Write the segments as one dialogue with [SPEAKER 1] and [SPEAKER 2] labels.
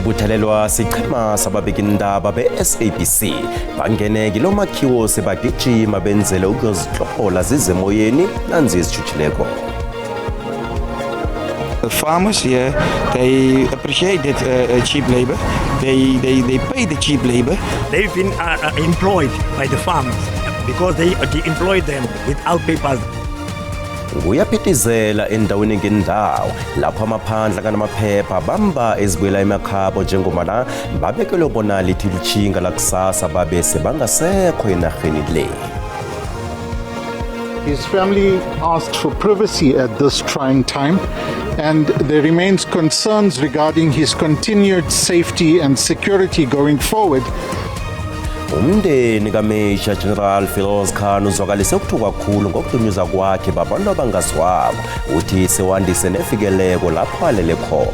[SPEAKER 1] Zibuthelelwa sichema sababikindaba be-SABC bangene kilomakhiwo sebagijima benzele ukuyozihlola zizemoyeni nanzi ezitshutshileko.
[SPEAKER 2] The farmers here, they appreciate that cheap labor. They pay the cheap labor.
[SPEAKER 3] They've been employed by the farmers because they employ them without papers.
[SPEAKER 1] Kuyaphithizela endaweni ngendawo lapho amaphandla kanamaphepha bamba ezibuyela emakhabo njengobana babekelwe bona lithi litshinga lakusasa babe sebangasekho enarheni le.
[SPEAKER 4] His family asked for privacy at this trying time, and there remains concerns regarding his continued safety and security going forward.
[SPEAKER 1] Umndeni kaMajor General Firoz Khan uzwakalise ukuthuka kakhulu ngokudunyuzwa kwakhe babantu abangazwako, uthi sewandise nefikeleko lapho alele khona.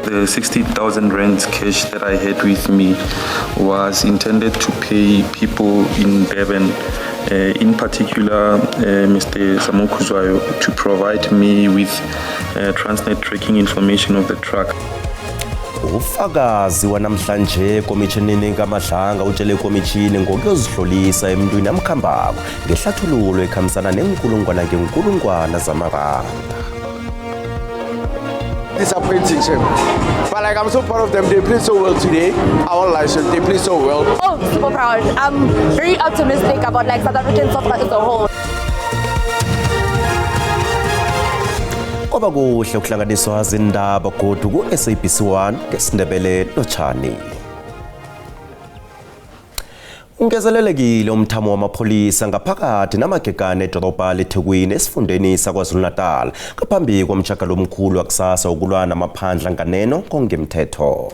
[SPEAKER 5] The 60,000 rand cash that I had with me was intended to pay people in Durban, in particular Mr. Samokuzwayo, to provide me with Transnet tracking information of the truck.
[SPEAKER 1] Ufakazi wanamhlanje ekomitjhinini kaMadlanga utshele ikomitjhini ngokuyozihlolisa emntwini amkhambako ngehlathululo ekhambisana neenkulungwana ngenkulungwana zamaranda.
[SPEAKER 6] Disappointing, sir. But like, I'm so proud of them. They played so well today. I won't lie, sir. They played so well.
[SPEAKER 7] Oh, super proud. I'm very optimistic about like South African soccer as a whole.
[SPEAKER 1] Kwaba kuhle ukuhlanganiswa zindaba godu ku-SABC 1 ngesiNdebele. Lotjhani. Ungezelelekile umthamo wamapholisa ngaphakathi namagegane edorobha leThekwini esifundeni saKwaZulu-Natal ngaphambi komtjhagalo omkhulu wakusasa ukulwa namaphandla nganeno kongemthetho.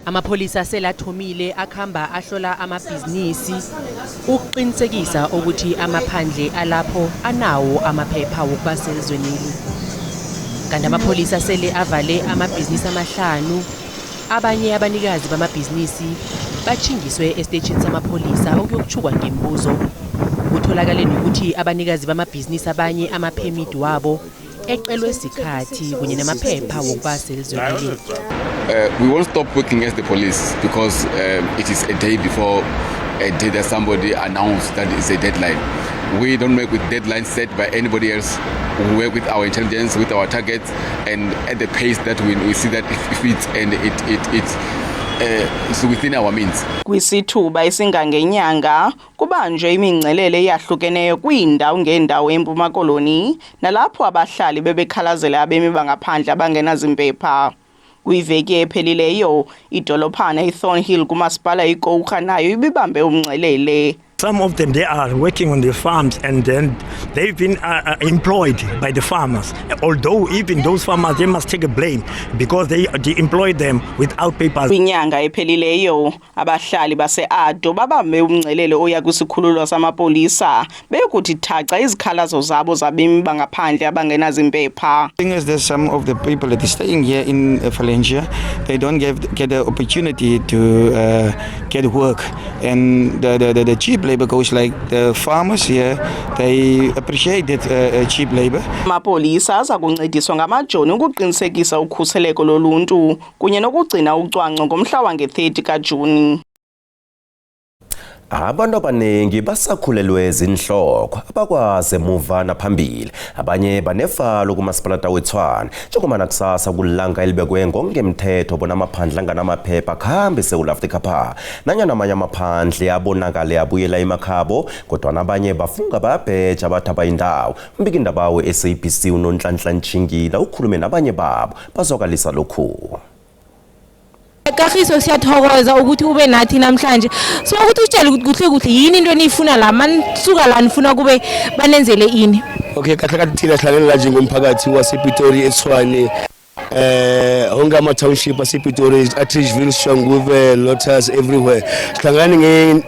[SPEAKER 8] Amapholisa selathomile akhamba ahlola amabhizinisi ukuqinisekisa ukuthi amaphandle alapho anawo amaphepha wokuba selizweneli. Kanti amapholisa sele avale amabhizinisi amahlanu. Abanye abanikazi bamabhizinisi batjhingiswe esiteyitjhini samapholisa ukuyokuchukwa ngemibuzo. Kutholakale nokuthi abanikazi bamabhizinisi abanye amaphemidi wabo eqelwe sikhathi kunye namaphepha wokuba selizweneli.
[SPEAKER 9] We won't stop working as the police because it is a day before a day that somebody announced that it's a deadline. We don't work with deadlines set by anybody else. We work with our intelligence, with our targets, and at the pace that we see that it fits and it's within our means.
[SPEAKER 10] Kwisithuba esingangenyanga kubanjwe imingcelele eyahlukeneyo kwiindawo ngeendawo eMpuma Koloni nalapho abahlali bebekhalazela abemi bangaphandle abangenazimpepha. Kwiveki ephelileyo idolophana iThornhill kumasipala iKouga nayo ibibambe umngcelele.
[SPEAKER 3] Some of them, they are working on the farms and then they've been employed by the farmers. Although even those farmers, they must take a blame because they employed them without papers.
[SPEAKER 10] Kwinyanga ephelileyo abahlali base-Ado babambe umngcelele oya kwisikhululo samapolisa beyokuthi thaca izikhalazo zabo zabemi bangaphandle abangenazimpepha.
[SPEAKER 2] Thing is that some of the people that is staying here in Valencia, they don't get the opportunity to get work, and the cheap labor goes like the farmers here, they appreciate that cheap labor.
[SPEAKER 10] Amapolisa aza kuncediswa ngamajoni ukuqinisekisa ukhuseleko loluntu kunye nokugcina ucwangco ngomhla wange-30 kaJuni.
[SPEAKER 1] Abantu abaningi basakhulelwe zinhloko abakwazi emuva naphambili, abanye banevalo kumasipalata weTshwane njengoba nakusasa kulanga elibekwe ngokungemthetho bona amaphandle anganamaphepha akhambe eSewula Afrika pha. Nanyana amanye amaphandle abonakale abuyela emakhabo, kodwana abanye bafunga bayabheja bathi abayindawo. Umbikindaba we-SABC uNonhlanhla Ntshingila ukhulume nabanye babo bazwakalisa lokhu.
[SPEAKER 11] Kagiso, siyathokoza ukuthi ube nathi namhlanje. So ukuthi usitshele ukuthi kuhle kuhle yini into eniyifuna la, manisuka la nifuna kube banenzele ini?
[SPEAKER 12] Okay, kahle kahle thina sihlalela njengomphakathi wasePitori eTshwane, onke ama-township asePitori, Atteridgeville, Soshanguve, Lotus, everywhere. Sihlangane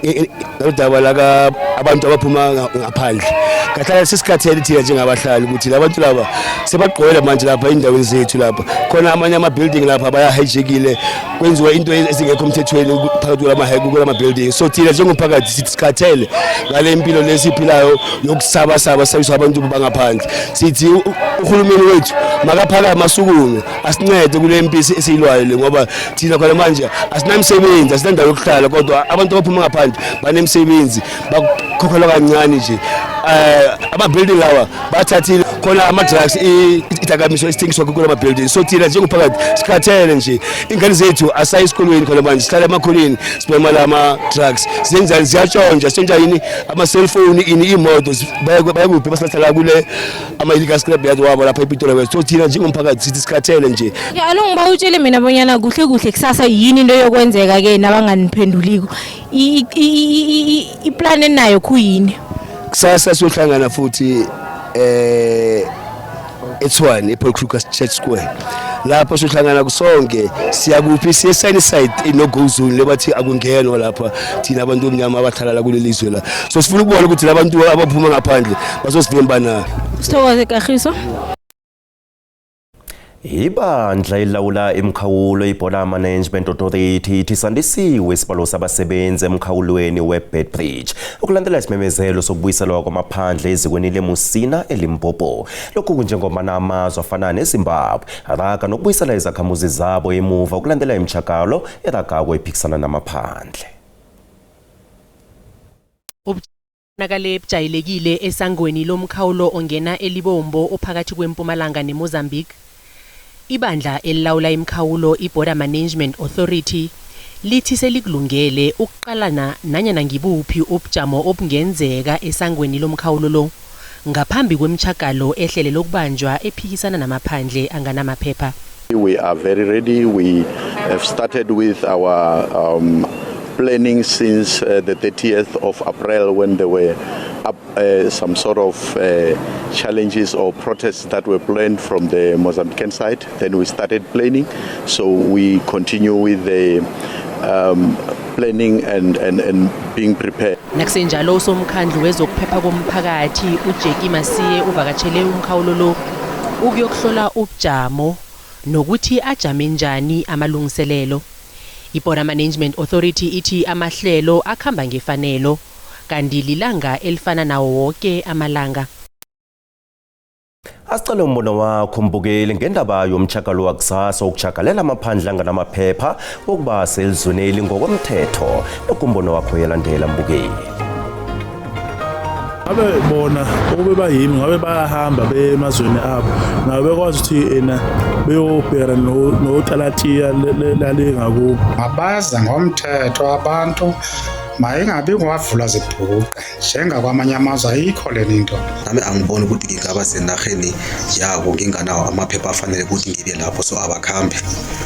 [SPEAKER 12] ngodaba laka Abantu abaphuma ngaphandle kahlala sesikhathele thina njengabahlali ukuthi labantu laba sebagqolela manje lapha ey'ndaweni zethu. Lapha khona amanye ama-building lapha baya-hijackile, kwenziwa into ezingekho emthethweni phakathi kulama-building. So thina njengomphakathi sithi sikhathele ngale mpilo lesiyiphilayo yokusabasaba sabiswa abantu bangaphandle. Sithi uhulumeni wethu makaphakame, asukume, asincede kule mpi esiyilwayo le, ngoba thina khona manje asinamisebenzi, asinandawo yokuhlala, kodwa abantu abaphuma ngaphandle banemisebenzi, bakhokhelwa kancane nje. Ama-building lawa bathathile khona ama-drugs, idakamiswa esithengiswa kula ma-building. So thina njengomphakathi sikhathele nje. Ingane zethu asayi esikolweni khona manje, sihlala emakhoneni, sibhema la ma-drugs. Zenzani? Ziyatshontsha, sitshontsha yini? Ama-cellphone, ini, iy'moto. Bayakuphi? Basilahlala kule ama-illegal scrap yard wabo lapha ePitori West. So thina njengomphakathi sithi sikhathele nje.
[SPEAKER 11] Okay, alo ngiba utshele mina bonyana kuhle kuhle kusasa yini into yokwenzeka-ke nabanganiphenduliko. I-plan enayo khuyini?
[SPEAKER 12] Kusasa siyohlangana futhi eTshwane, ePaul Kruger Church Square. Lapho siyohlangana kusonke. Siyakuphi? Siye Sunnyside, i-no go zone lebathi akungenwa lapha thina abantu omnyama abahlala la kuleli zwe la. So sifuna ukubona ukuthi labantu abaphuma ngaphandle bazosivimba na.
[SPEAKER 11] Sithokoze, Kagiso.
[SPEAKER 1] Ibandla elilawula imikhawulo, iBorder Management Authority, ithi sandisiwe isibalo sabasebenzi emkhawulweni we-Beitbridge ukulandela isimemezelo sokubuyiselwa kwamaphandle ezikweni leMusina eLimpopo. Lokhu kunjengobana amazwe afana neZimbabwe araga nokubuyisela izakhamuzi zabo emuva ukulandela imtjhagalo eragako ephikisana namaphandle.
[SPEAKER 8] Ubonakale bujayelekile esangweni lomkhawulo ongena eLibombo ophakathi kweMpumalanga neMozambique. Ibandla elilawula imikhawulo, i-Border Management Authority, lithi selikulungele ukuqalana nanyana ngibuphi ubujamo obungenzeka esangweni lomkhawulo lo ngaphambi kwemtjhagalo ehlele lokubanjwa ephikisana namaphandle anganamaphepha.
[SPEAKER 13] We are very ready. We have started with our planning since the 30th of April, when there were some sort of challenges or protests that were planned from the Mozambican side. Then we started planning. So we continue with the planning and being prepared.
[SPEAKER 8] Nakusenjalo, usomkhandlu wezokuphepha komphakathi uJackie Masiye uvakatshele umkhawulo lo ukuyokuhlola ubujamo nokuthi ajame njani amalungiselelo. I-Border Management Authority ithi amahlelo akhamba ngefanelo, kanti lilanga elifana nawo wonke amalanga.
[SPEAKER 1] Asicale umbono wakho, mbukeli, ngendaba yomtjhagalo wakusasa ukutjhagalela amaphandle anganamaphepha wokuba selizweneli ngokomthetho. Loku umbono wakho uyalandela, mbukeli.
[SPEAKER 14] Ngabe bona ukube bayimi, ngabe bayahamba beye emazweni abo, ngabe bekwazi ukuthi ena beyobhekana notalatiya lale ngakubo.
[SPEAKER 15] Mabaze ngomthetho abantu, mayingabi ngwavula zibhuqe njengakwamanye amazwe. Ayikho lena into.
[SPEAKER 16] Nami angiboni ukuthi ngingaba senarheni yabo nginganawo amaphepha afanele ukuthi ngibe lapho, so abakhambi.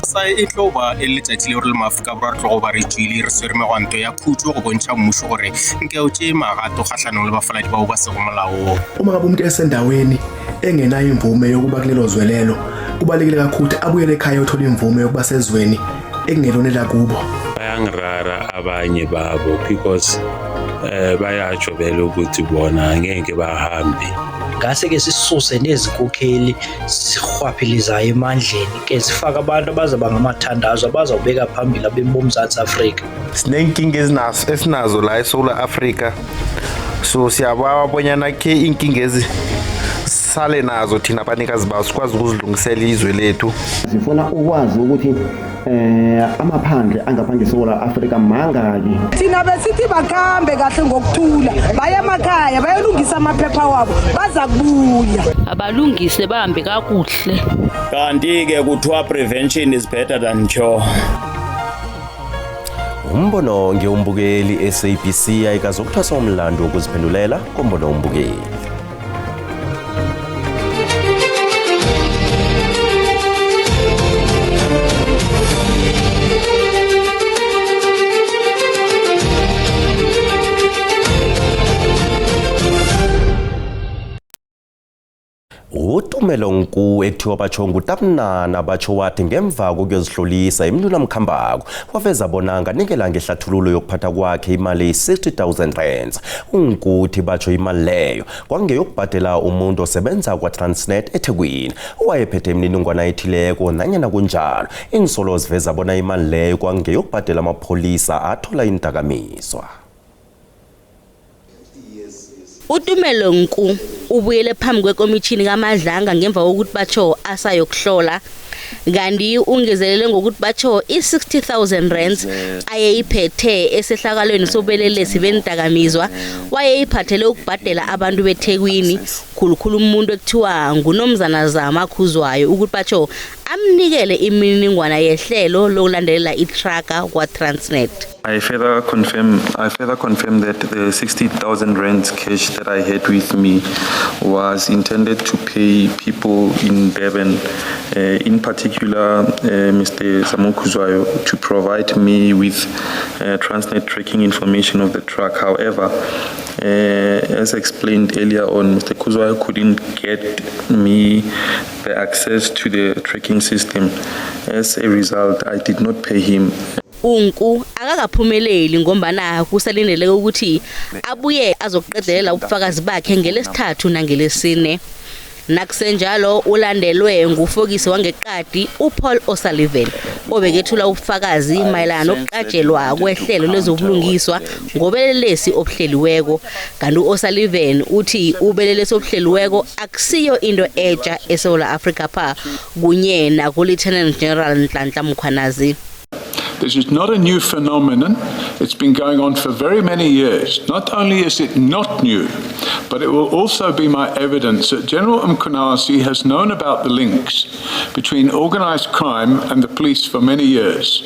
[SPEAKER 17] Sa e tlo ba e le letšatši leo re le maAfrika Borwa re tlogo ba re tšwile re swere megwanto ya khutšo go bontšha mmušo gore nke o tšee magato kgahlanong le bafaladi bao ba sego molaong.
[SPEAKER 18] Uma ngabe umuntu esendaweni engenayo imvume yokuba kulelo zwe lelo, kubalulekile kakhulu ukuthi abuyele ekhaya, othola imvume yokuba sezweni ekungelona elakubo.
[SPEAKER 19] Bayangirara abanye babo because bayatsho vele ukuthi bona angeke bahambe.
[SPEAKER 20] Ngase ke sisuse nezinkokheli zirhwaphilizayo emandleni, ke zifake abantu abazaba ngamathandazo abazawubeka phambili abemi boMzantsi Afrika.
[SPEAKER 21] Sineenkinga esinazo la eSouth Africa, so siyabawa bonyana khe iinkinga ezi sale nazo thina abanikazi bazo, sikwazi ukuzilungisela izwe lethu.
[SPEAKER 22] Sifuna ukwazi ukuthi amaphandle angaphandle eSouth Africa mangaki.
[SPEAKER 23] Thina besithi bakhambe kahle ngokuthula, baye emakhaya, bayolungisa amaphepha wabo, baza kubuya.
[SPEAKER 24] Abalungise, bahambe kakuhle.
[SPEAKER 25] Kanti-ke kuthiwa prevention is better than cure.
[SPEAKER 1] Umbono ngewumbukeli. SABC ayikazokuthwasa umlando wokuziphendulela kombono wombukeli. Utumelo Nku ekuthiwa batsho ngutamnana batsho wathi ngemva kokuyozihlolisa emntwini amkhambako waveza bona anganikela ngehlathululo yokuphatha kwakhe imali eyi-60 000 rands. Unkuthi batsho imali leyo kwangeyokubhadela umuntu osebenza kwaTransnet eThekwini owayephethe imininingwana ethileko. Nanyana kunjalo, iinsolo ziveza bona imali leyo kwangeyokubhadela amapholisa athola indakamizwa.
[SPEAKER 4] Utumelo Nku ubuyele phambi kwekomitjhini kaMadlanga ngemva kokuthi batsho asayokuhlola, kanti ungezelele ngokuthi batsho i-60 000 rands ayeyiphethe esehlakalweni sobelelesi bendakamizwa wayeyiphathele ukubhadela abantu beThekwini, khulukhulu umuntu ekuthiwa ngunomzana Zama Khuzwayo, ukuthi batsho amnikele imininingwana yehlelo lokulandelela itraka kwa-Transnet.
[SPEAKER 5] I further confirm that the 60,000 rand cash that I had with me was intended to pay people in Durban, in particular Mr. Samukhuzwayo, to provide me with Transnet tracking information of the truck. However, as explained earlier on, Mr. Khuzwayo couldn't get me the access to the tracking system. As a result, I did not pay him.
[SPEAKER 4] Unku akakaphumeleli ngombana kusalindeleke ukuthi abuye azokuqedelela ubufakazi bakhe ngelesithathu nangelesine. Nakusenjalo, ulandelwe ngufokisi wangeqadi uPaul O'Sullivan, obekethula ubufakazi mayelana nokuqatshelwa kwehlelo lezobulungiswa ngobelelesi obuhleliweko. Kanti u-O'Sullivan uthi ubelelesi obuhleliweko akusiyo into etsha eSouth Africa pha kunye naku-Lieutenant General Nhlanhla Mkhwanazi.
[SPEAKER 6] This is not a new phenomenon. It's been going on for very many years. Not only is it not new, but it will also be my evidence that General Mkhwanazi has known about the links between organized crime and the police for many years.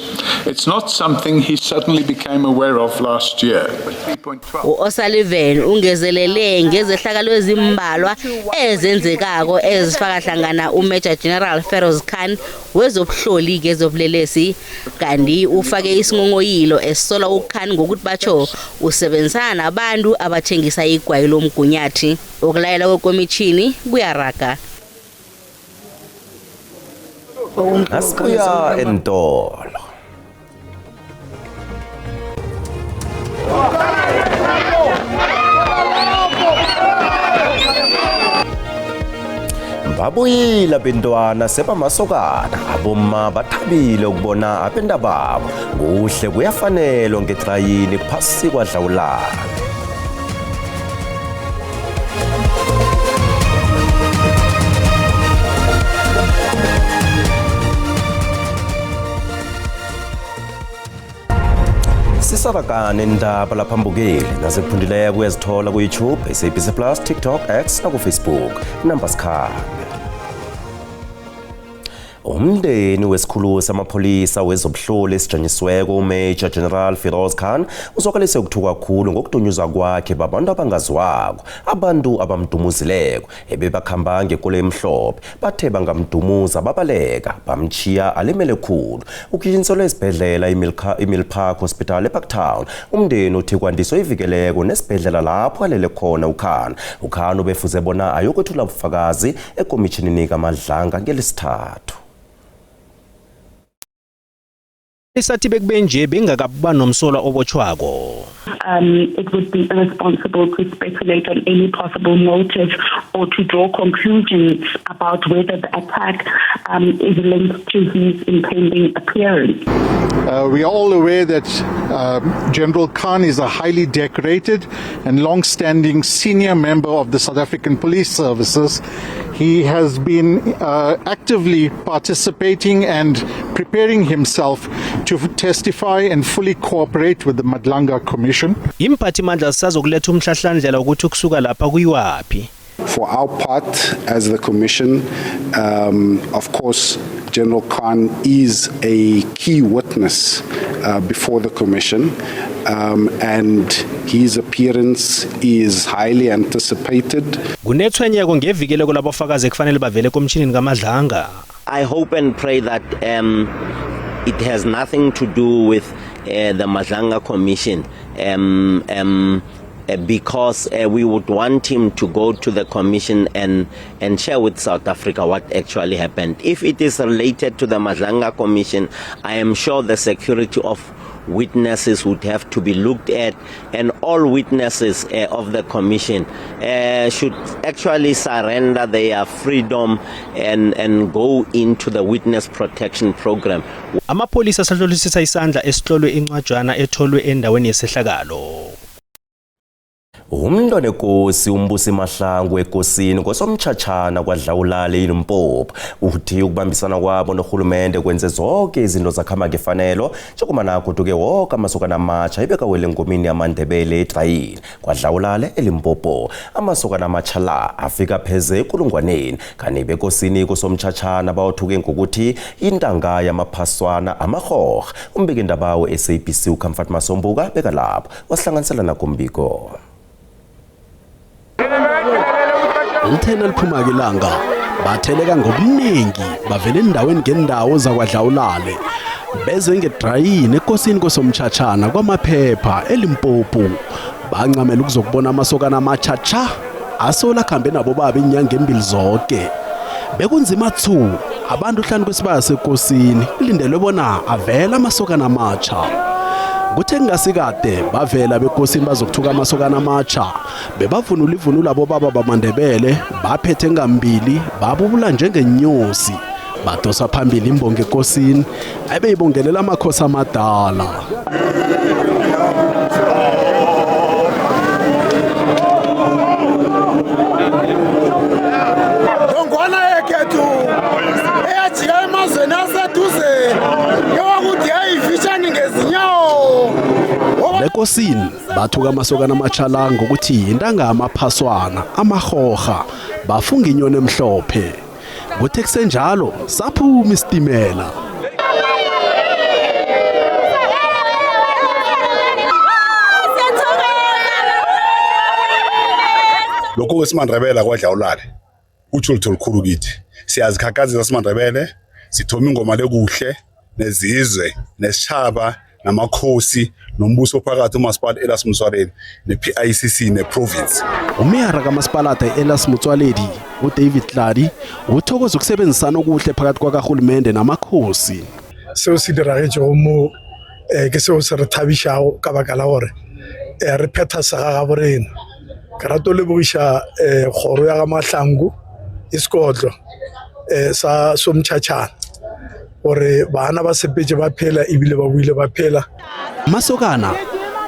[SPEAKER 6] It's not something he suddenly became aware of last year.
[SPEAKER 4] U-O'Sullivan ungezelele ngezehlakalo ezimbalwa ezenzekako, ezifaka hlangana uMajor General Feroz Khan wezobuhloli kezobulelesi, kanti ufake isinghonghoyilo esisola uKhan ngokuthi batsho usebenzisana nabantu abathengisa igwayi lomgunyathi. Ukulayela kwekomitjhini kuyaraga.
[SPEAKER 1] Asibuya entolo. Babuyile abentwana sebamasokana, abomma bathabile ukubona abentababo. Kuhle kuyafanelwa ngetrayini phasi kwadlawulane. Sisabakane indaba laphambukeli naziphundileko uyazithola ku-YouTube, SABC Plus, TikTok, X nakuFacebook. Namba sikhambe. Umndeni wesikhulu samapholisa wezobuhloli esijanyisiweko uMajor General Firoz Khan uzwakalise ukuthuka kakhulu ngokudunyuzwa kwakhe babantu abangaziwako. Abantu abamdumuzileko ebebakhamba ngekoloyi emhlophe bathe bangamdumuza babaleka, bamchiya alimele khulu. Ugijinyiselwe esibhedlela iMilpark Hospital eParktown. Umndeni uthi kwandiswe ivikeleko nesibhedlela lapho alele khona uKhan. UKhan ubefuze bona ayokwethula ubufakazi ekomishinini kaMadlanga ngelesithathu.
[SPEAKER 7] Isathi bekube nje bengakabuba nomsolwa obotshwako.
[SPEAKER 9] It would be irresponsible to speculate on any possible motive or to draw conclusions about whether the attack is linked to his impending appearance.
[SPEAKER 26] We are all aware that General Khan is a highly decorated and long-standing senior member of the South African Police Services. He has been actively participating and preparing himself to testify and fully cooperate with the Madlanga Commission.
[SPEAKER 7] Imphathimandla zisazokuletha umhlahlandlela ukuthi kusuka lapha kuyiwaphi.
[SPEAKER 27] For our part as the Commission, of course, General Khan is a key witness before the Commission, and his appearance is highly anticipated.
[SPEAKER 7] Kunethwenyeko ngevikeleko labofakazi ekufanele bavele komshinini kaMadlanga.
[SPEAKER 28] I hope and pray that it has nothing to do with the Madlanga Commission. Because we would want him to go to the commission and, and share with South Africa what actually happened. If it is related to the Madlanga Commission, I am sure the security of witnesses would have to be looked at, and all witnesses of the commission should actually surrender their freedom and, and go into the witness protection program.
[SPEAKER 7] Amapholisa asahlolisisa isandla esihlolwe incwajana etholwe endaweni yesehlakalo.
[SPEAKER 1] Umntwana enkosi uMbusi Mahlangu ekosini ngosomtshatshana kwaDlawulale iLimpopo uthi ukubambisana kwabo norhulumende kwenze zonke izinto zakhamba ngefanelo njengoba nagoduke woke amasokana amatsha ebekawele engomeni yamaNdebele eDrayini kwaDlawulale eLimpopo. Amasokana amatsha la afika pheze ekulungwaneni kanti bekosini kosomtshatshana bawothuke ngokuthi intanga yamaphaswana amahorha. Umbikindaba we-SABC uComfort Masombuka bekalapho wasihlanganisela nakumbiko.
[SPEAKER 2] Lithena liphuma-ke ilanga, batheleka ngobuningi bavela endaweni ngendawo zakwaDlawulale beze ngedrayini ekosini kosomtshatshana kwamaphepha eLimpopo, bancamela ukuzokubona amasokana amatshatsha asola kuhambe nabo baba inyanga embili zonke. Bekunzima thu abantu hlanu kwesibaya sekosini kulindelwe bona avela amasokana amatsha. Kuthe kungasikade bavela bekosini bazokuthuka amasokana amatsha, bebavunula ivunulo abobaba bamaNdebele, baphethe ngambili babubula njengenyosi, badosa phambili imbongi ekosini ebeyibongelela amakhosi amadala.
[SPEAKER 3] Ngongwana yekhethu eyajika emazweni aseduze yokuthi yayifishane ngezinyawo.
[SPEAKER 2] Bekosini bathuka amasokana amatsha ngokuthi intanga amaphaswana amahorha, bafunga inyoni emhlophe. Kuthe kusenjalo saphuma isitimela.
[SPEAKER 8] Lokho kwesimaNdebele kwaDlawulale utsho lutho olukhulu kithi. Siyazikhakhazisa simaNdebele, sithoma ingoma lekuhle nezizwe nesitshaba namakhosi nombuso phakathi umasipala Elias Motsoaledi ne-PICC ne-province.
[SPEAKER 2] Umeyara kamasipalata Elias Motsoaledi uDavid Tladi uthokoza ukusebenzisana okuhle phakathi kwakahulumende namakhosi.
[SPEAKER 10] Seo se diragetšego mo ke seo se re thabišago ka baka la gore re phetha segagabo rena. Ke rato lebogiša kgoro ya ga Mahlangu isekotlo sa Somtšhatšhana gore bana ba sepetse ba phela ebile ba buile ba phela.
[SPEAKER 2] Masokana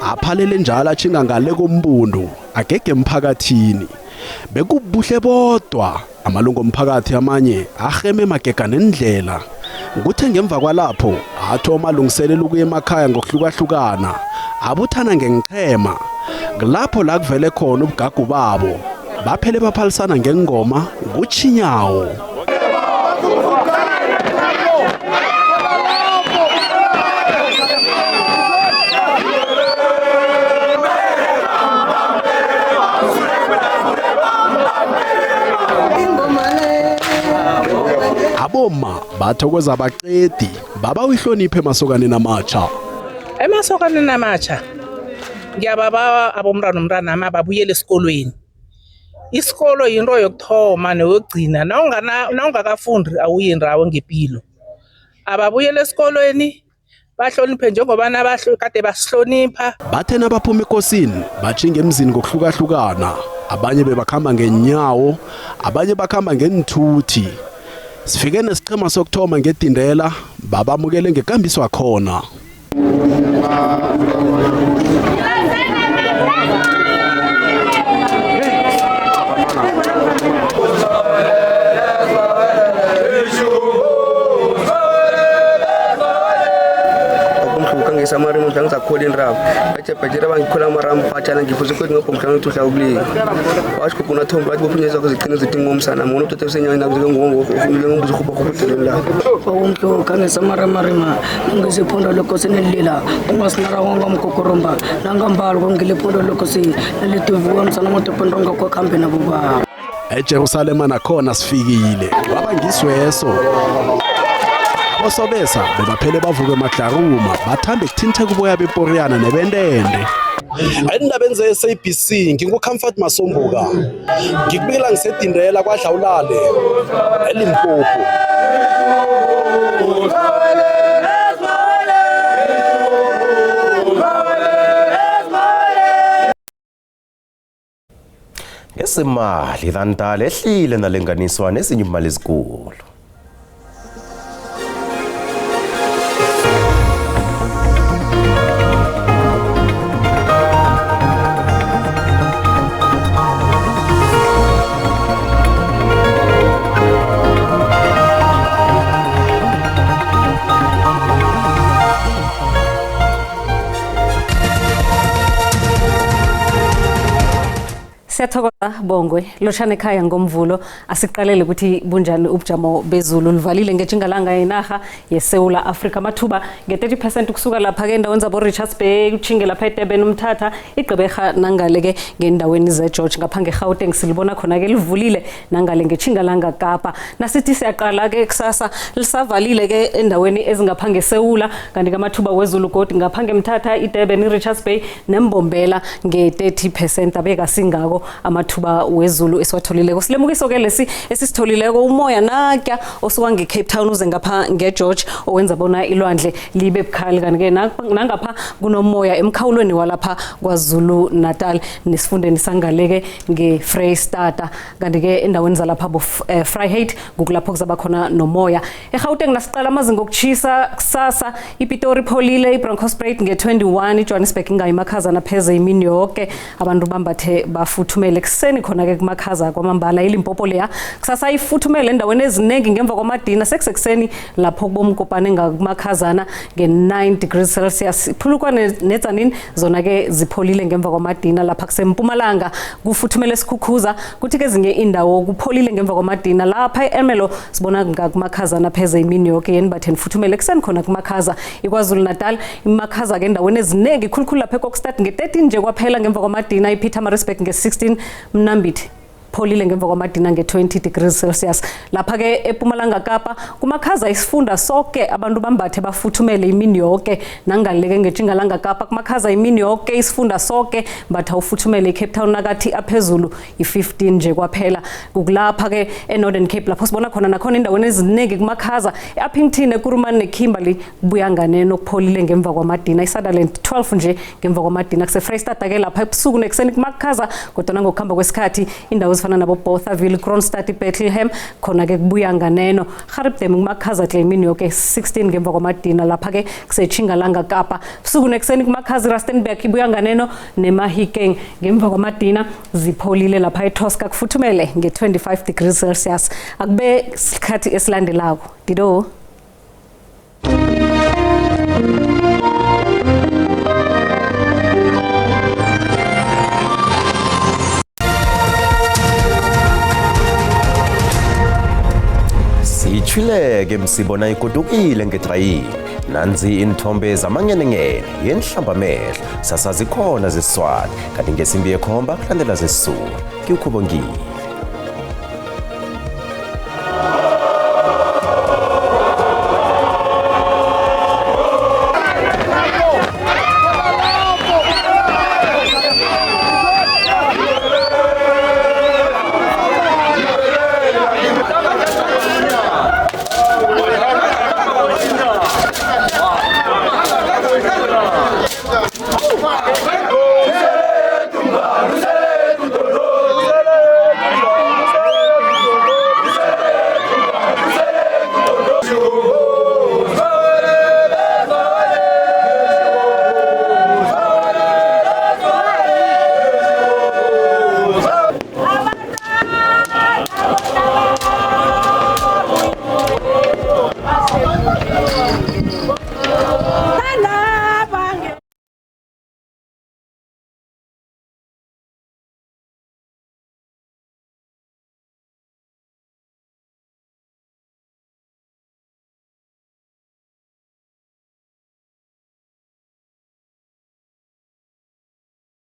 [SPEAKER 2] aphalele njalo atjhinga ngale kombundu agege emphakathini. Bekubuhle bodwa amalungu omphakathi amanye aheme magega nendlela. Kuthe ngemva kwalapho athoma alungiselela ukuya emakhaya ngokuhlukahlukana, abuthana ngenqhema. Kulapho la kuvele khona ubugagu babo, baphele baphalisana ngengoma kuchinyawo. Aboma bathokoza abaqedi baba uyihloniphe emasokaneni amatsha.
[SPEAKER 11] Emasokaneni amatsha ngiyababawa abomntwana nomntwanami ababuyele esikolweni. Isikolo yinto yokuthoma neyokugcina, nawungakafundi awuyi ndawo ngepilo. Ababuyele esikolweni bahloniphe njengobana kade basihlonipha.
[SPEAKER 2] Bathe nabaphuma ekosini batjhinga emzini ngokuhlukahlukana, abanye bebakhamba ngenyawo, abanye bakhamba ngeenthuthi. Sifike nesiqhema sokuthoma ngedindela babamukele ngekambiso yakhona.
[SPEAKER 12] Ngisamari mhla ngizakhula indaba ejebhejere bangikhula amaramphatshana ngifuze ukuthi ngobhomhla ngithuhla ukulima washo khona thomba bathi bophunyezwa kuziqina zithi ngomsana mona uthathe usenyana nakuze ngombuzo khupha la
[SPEAKER 13] okumhlo kangesamaramarima ngisiphondo lokho sinelila ungasinara wongamkokoromba nangambalo kongiliphondo lokho sinelituvuka msana motophondo ngakho nabo baba.
[SPEAKER 2] EJerusalema nakhona sifikile waba ngisweso. Abosobesa bebaphele bavuke madlaruma bathambe kuthinteka uboya beporiyana nebentende. Endabeni ze-SABC nginguComfort Masombuka, ngikubikela ngisedindela kwaDlawulale eLimpopo.
[SPEAKER 1] Ngesemali iranda lehlile nalinganiswa nezinye imali ezikulu.
[SPEAKER 14] Siyathokoza Bongwe, lotshani ekhaya ngomvulo. Asiqalele ukuthi bunjani ubujamo bezulu. Livalile ngetjingalanga yenarha yeSewula Afrika. Amathuba nge-30% ukusuka lapha-ke endaweni zabo Richards Bay, utjhinge lapha eDurban, Umthatha, iGqeberha nangale-ke ngendaweni zeGeorge. Ngapha ngeGauteng silibona khona-ke livulile nangale ngetjingalanga Kapa. Nasithi siyaqala-ke kusasa lisavalile-ke endaweni ezingapha ngeSewula, kanti-ke amathuba wezulu godu ngapha ngemthatha, iDurban, iRichards Bay nembombela nge-30% abekasingako amathuba wezulu esiwatholileko. Silemukiso-ke lesi esisitholileko, umoya nakya osuka nge-Cape Town uze ngapha ngeGeorge owenza bona ilwandle libe bukhali, kanti-ke nangapha kunomoya emkhawulweni walapha KwaZulu Natal nesifundeni sangaleke nge-Freystata, kanti-ke endaweni zalapha bo-Vryheid kukulapho kuzaba khona nomoya. eGauteng nasiqala amazinga okutshisa kusasa, iPitori ipholile, iBronkhorstspruit nge-21, iJohannesburg ingayi makhazana pheze imini yoke, abantu bambathe bafuthumele ekuseni khona-ke kumakhaza kwamambala. iLimpopo leya kusasa ifuthumele endaweni eziningi ngemva kwamadina sekusekuseni lapho kubomkopane ngakumakhazana nge-9 degrees Celsius. Iphulukwane neTzaneen zona-ke zipholile ngemva kwamadina. Lapha kusempumalanga kufuthumele sikhukhuza, kuthi kezinye indawo kupholile ngemva kwamadina. Lapha e-Ermelo sibona ngakumakhazana pheze imini yoke, yeni bathe nifuthumele ekuseni khona kumakhaza. iKwaZulu Natal imakhaza-ke endaweni eziningi, khulukhulu lapha eKokstad nge-13 nje kwaphela ngemva kwamadina, iPietermaritzburg nge-16, Mnambithi pholile ngemva kwamadina nge-20 degrees Celsius. Lapha-ke ePumalanga Kapa kumakhaza isifunda soke, abantu bambathe bafuthumele imini yoke. Nangaleke ngetjingalanga Kapa kumakhaza imini yoke isifunda soke, mbatha ufuthumele. iCape Town nakathi aphezulu i-15 nje kwaphela. Kukulapha-ke e-Northern Cape lapho sibona khona nakhona endaweni eziningi kumakhaza, e-Upington, eKuruman neKimberley kubuya nganeno kupholile ngemva kwamadina. iSutherland 12 nje ngemva kwamadina. Kuse-Freystata-ke lapha ebusuku nekuseni kumakhaza, kodwa nangokuhamba kwesikhathi indawo ezifana nabo Bothaville, Kroonstad, Bethlehem khona-ke kubuya nganeno. Gariep kumakhaza tle imini yoke 16 ngemva kwamadina. Lapha-ke kusetjhingalanga Kapa busuku nekuseni kumakhaza, Rustenburg ibuya nganeno neMahikeng ngemva kwamadina zipholile. Lapha eTosca kufuthumele nge-25 degrees Celsius. Akube sikhathi esilandelako. Dido.
[SPEAKER 1] Sitshwileke msibona igodukile ngetrayini. Nanzi inthombe zamangenengene yenhlambamehlo sasazikhona zesiswati, kanti ngesimbi yekhomba kulandela zesisulu. Ngiwukhubongile.